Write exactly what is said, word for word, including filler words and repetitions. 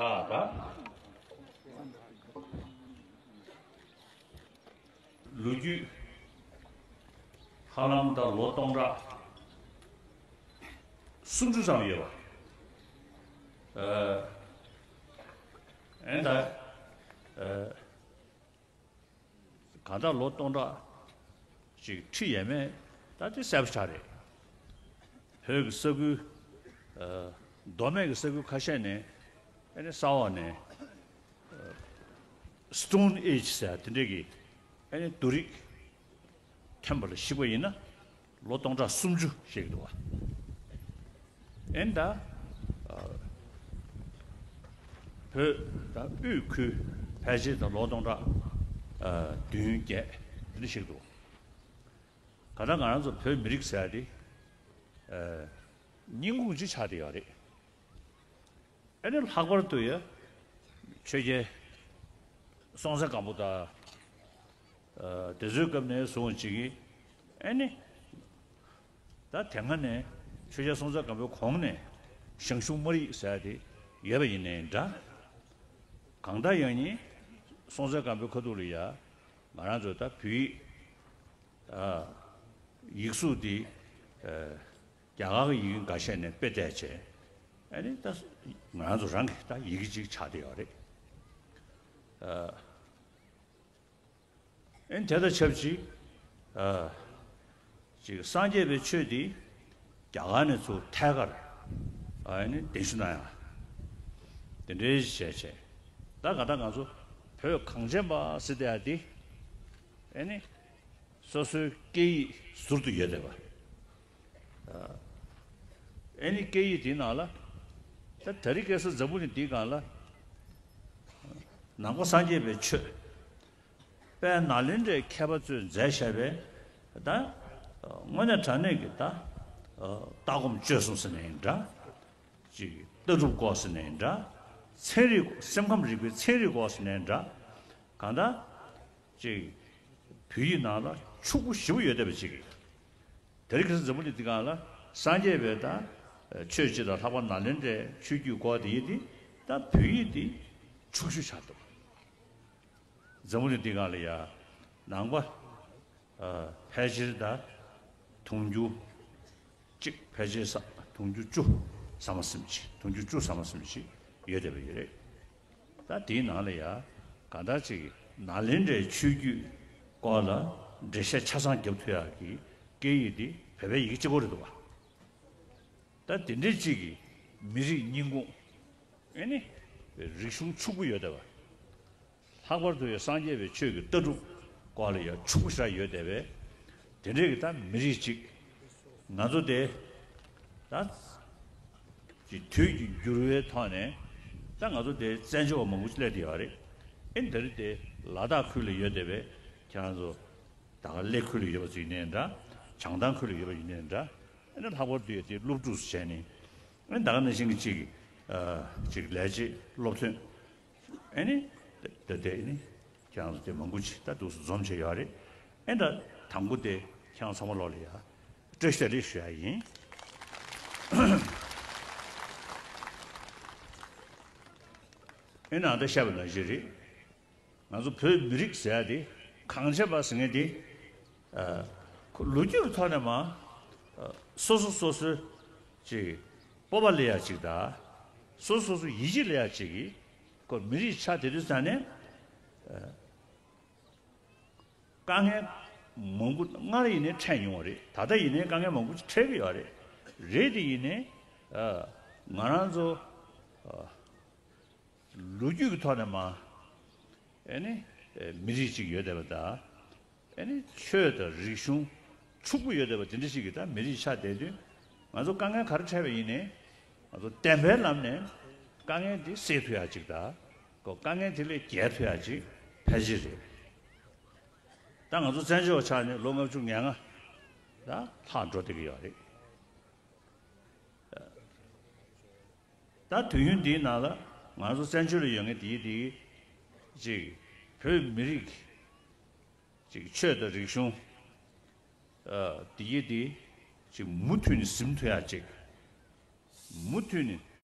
ད་ལོ་རྒྱུས་ཧ་ལམ་ད་ལོ་སྟོང་ཕྲག་སུམ་ཅུ་ཙམ་ཡོད་པ། ཨ་ཨེ་ད་ཨ་གང་ལྟར་ལོ་སྟོང་ཕྲག་ཅིག་ཁྲི་ཡས་མས་ད་དེ་གསལ་པོ་ཆགས་རེད། བོད་ཀྱི་ས་ཁུལ་ཨ་མདོ་སྨད་ཀྱི་ས་ཁུལ་ཁ་ཤས་ནས་ཨ་ནི་ས་འོག་ནས་Stone Age ཟེར་དེ་འདྲས་ཀྱི་ཨ་ནི་རྡོ་རིགས་ཐོན་པ་ལ་གཞིགས་པ་ཡིན་ན་ལོ་སྟོང་ཕྲག་སུམ་ཅུ་ཞིག་འདུག་བ། ཨེ་ད་ཨ་བོད་ད་དབུས་ཁུལ་ཕལ་ཆེར་ད་ལོ་སྟོང་ཕྲག་ཨ་བདུན་བརྒྱད་དེ་འདྲ་ཞིག་འདུག་ག་ད་ང་རང་ཚོ་བོད་མི་རིགས་ཟེར་ཡ་དེ་ཨ་རྙིང་ཁུངས་ཅིག་ཆགས་བསྡད་ཡོད་རེད། ཨ་ནི་ལྷག་པར་དུ་ཡ་ཆོས་རྒྱལ་སྲོང་བཙན་སྒམ་པོ་དང་ཨ་དེ་ཚོའི་སྐབས་ནས་བཟུང་ཅིག་གིས་ཨ་ནི་ད་དེ་སྔ་ནས་ཆོས་རྒྱལ་སྲོང་བཙན་སྒམ་པོའི་གོང་ནས་ཞང་ཞུང་སྨར་ཡིག་ཟེར་ཡ་དེ་ཡོད་པ་ཡིན་ནའི་འདྲ། གང་ལྟར་ཡང་ནི་སྲོང་བཙན་སྒམ་པོའི་ཁ་ཐུག་ལ་ཡ་ང་རང་ཚོ་ད་བོད་ཡིག་ཨ་ཡིག་གཟུགས་འདི་ཨ་རྒྱ་གར་གྱི་ཡི་གེ་འགའ་ཤས་ནས་དཔེ་བལྟས་བྱས་ཨ་ནི་ད་ང་རང་ཚོ་རང་གི་ད་ཡི་གེ་ཅིག་ཆགས་བསྡད་ཡོད་རེད། ཨ་ཨ་ནི་དེ་དང་ཆབས་ཅིག་ཨ་ཅིག་སངས་རྒྱས་པའི་ཆོས་འདི་རྒྱ་གར་ནས་ཚུར་ཐད་ཀར་ཨ་ནི་གདན་ཞུ་གནང་ཡ་དེ་འདྲའི་བྱས་བྱས་ད་ག་ད་ང་ཚོ་བོད་གངས་ཅན་པ་ཟེར་བསྡད་ཡ་འདི་ཨ་ནི་སོ་སོའི་སྐད་ཡིག་ཟུར་དུ་ཡོད་བསྡད་པ། ཨ་ནི་སྐད་ཡིག་དེའི་ནང་ལ་ད་དེ་རིང་ཁ་སང་འཛམ་བུ་གླིང་འདིའི་སྒང་ལ་ནང་པ་སངས་རྒྱས་པའི་ཆོས་དཔལ་ནཱ་ལེནྡྲའི་མཁས་པ་ཚོས་མཛད་བཞག་པའི་ད་དངོས་གནས་དྲང་གནས་ཀྱི་ད་ལྟ་སྒོམ་སྤྱོད་གསུམ་ཟེར་ནའི་འདྲ། ཅིག་ལྟ་གྲུབ་སྐོར་ཟེར་ནའི་འདྲ། ཚན་རིག་སེམས་ཁམས་རིག་པའི་ཚན་རིག་སྐོར་ཟེར་ནའི་འདྲ། གང་ལྟར་ཅིག་བོད་ཡིག་ནང་ལ་ཕྱུག་པོ་ཞེ་པོ་ཡོད་བསྡད་པ་ཅིག་དེ་རིང་ཁ་སང་འཛམ་བུ་གླིང་འདི་སྒང་ལ་སངས་རྒྱས་པའི་ད་ཆོས་སྤྱི་དང་ལྷག་པར་ནཱ་ལེནྡྲའི་ཆོས་བརྒྱུད་སྐོར་དེ་ཡིན་ཏེ་ད་བོད་ཡིག་འདི་ཕྱུག་ཤོས་ཆགས་འདུག་འཛམ་བུ་གླིང་འདི་སྒང་ལ་ཡ་ནང་པ་ཨ་ཕལ་ཆེར་ད་དུང་ཕྱུར་གཅིག་ཕལ་ཆེར་ས་དུང་ཕྱུར་བཅུ་ཟ་མ་ཟིན་ཅིག་དུང་ཕྱུར་བཅུ་ཟ་མ་ཟིན་ཅིག་ཡོད་བསྡད་པ་ཡོད་རེད། ད་དེའི་ནང་ལ་ཡ་གང་ལྟར་ཅིག་ནཱ་ལེནྡྲའི་ཆོས་བརྒྱུད་སྐོར་ལ་འགྲེལ་བཤད་ཆ་ཚང་རྒྱབ་ཐུབ་ཡག་གི་སྐད་ཡིག་འདི་བོད་པའི་ཡི་གེ་གཅིག་པོ་རེད་འདུག་བ། ད་དེ་འདྲའི་གཅིག་གིས་མི་རིགས་རྙིང་ཁུངས་ཨེ་ནི་རིག་གཞུང་ཕྱུག་པོ་ཡོད་བསྡད་པ། ལྷག་པར་དུ་ཡང་སངས་རྒྱས་པའི་ཆོས་ཀྱི་ལྟ་གྲུབ་སྐོར་ལ་ཡང་ཕྱུག་པོ་ཞེ་དྲག་ཡོད་བསྡད་པས། དེ་འདྲའི་གི་ད་མི་རིགས་གཅིག་ང་ཚོ་དེ་ད་ཅིག་དུས་ཀྱི་འགྱུར་བའི་ཐོག་ནས་ད་ང་ཚོ་དེ་བཙན་བྱོལ་བ་མང་པོ་ཅིག་སླེབས་བསྡད་ཡོད་རེད། ཨེ་འདི་རེད་དེ་ལ་དྭགས་ཁུལ་ལ་ཡོད་བསྡད་པའི་ཁྱེད་རང་ཚོ་ད་ག་གླེ་ཁུལ་ལ་ཡོད་པ་ཚོ་ཡིན་ནའི་འདྲ། བྱང་ཐང་ཁུལ་ལ་ཡོད་པ་ཡིན་ནའི་འདྲ། ཨེ་ནི་ལྷག་པར་དུ་ཡང་དེ་སློབ་ཕྲུག་ཚོ་བྱས་ནས་ཨེ་ད་ག་ནང་བཞིན་གྱི་ཅིག་ཨ་ཅིག་ལས་བྱེད་སློབ་ཐོན་ཨེ་ནི་ད་ལྟ་ཨེ་ནི་ཁྱེད་རང་ཚོ་དེ་མང་པོ་ཅིག་ད་འདུག་སེ་འཛོམས་བྱས་ཡོད་རེད། ཨེ་ད་དང་པོ་དེ་ཁྱེད་རང་ཚང་མ་ལོག་ལ་ཡ་བཀྲ་ཤིས་བདེ་ལེགས་ཞུ་ཡ་ཡིན། ཨེ་ནང་ད་བཤད་པ་ནང་བཞིན་རེད། ང་ཚོ་བོད་མི་རིགས་ཟེར་ཡ་དེ་གངས་ཅན་པ་ཟེར་མཁན་དེ་ཨ་ཁོ་ལོ་རྒྱུས་ཀྱི་ཐོག་ནས་མ་ཨ་སོ་སོ་སོ་སོའི་ཅིག་སྤོབས་པ་སླེབས་ཡ་ཅིག་དང་སོ་སོ་སོ་སོ་ཡིད་ཆེས་སླེབས་ཡ་ཅིག་གི་ཁོ་མི་རིགས་ཆགས་བསྡད་དུས་ཙང་ནས་ཨ་དཀའ་ངལ་མང་པོ་སྔར་ཡིན་ནའི་འཕྲད་མྱོང་བ་རེད། ད་ལྟ་ཡིན་ནའི་དཀའ་ངལ་མང་པོ་ཅིག་འཕྲད་ཀྱི་ཡོད་རེད། རེད་དེ་ཡིན་ནའི་ཨ་ང་རང་ཚོ་ཨ་ལོ་རྒྱུས་ཀྱི་ཐོག་ནས་མ་ཨེ་ནི་ཨེ་མི་རིགས་གཅིག་ཡོད་བསྡད་པ་དང་ཨེ་ནི་ཆོས་དང་རིག་གཞུང་ཕྱུག་པོ་ཡོད་བསྡད་པ་དེ་འདྲ་ཞིག་གི་ད་མི་རིགས་ཆགས་བསྡད་དུས་ང་ཚོ་དཀའ་ངལ་ག་རེ་འཕྲད་པ་ཡིན་ནའི་ང་ཚོ་བདེན་པའི་ལམ་ནས་དཀའ་ངལ་འདི་སེལ་ཐུབ་ཡག་ཅིག་དང་ཁོ་དཀའ་ངལ་དེ་ལས་རྒྱལ་ཐུབ་ཡག་ཅིག་ཕལ་ཆེར་རེད། ད་ང་ཚོ་བཙན་བྱོལ་བ་ཆགས་ནས་ལོ་ལྔ་བཅུ་ང་ལྔ་ད་ལྷག་འགྲོ་བསྡད་ཀྱི་ཡོད་རེད། ད་དུས་ཡུན་འདིའི་ནང་ལ་ང་ཚོ་བཙན་བྱོལ་ལ་ཡོད་མཁན་དེའི་དེའི་ཅིག་བོད་མི་རིགས་ཅིག་ཆོས་དང་རིག་གཞུང་ཨ་དེའི་དེ་ཅིག་མུ་མཐུད་ནས་ཟིན་ཐུབ་ཡག་ཅིག་མུ་མཐུད་ནས་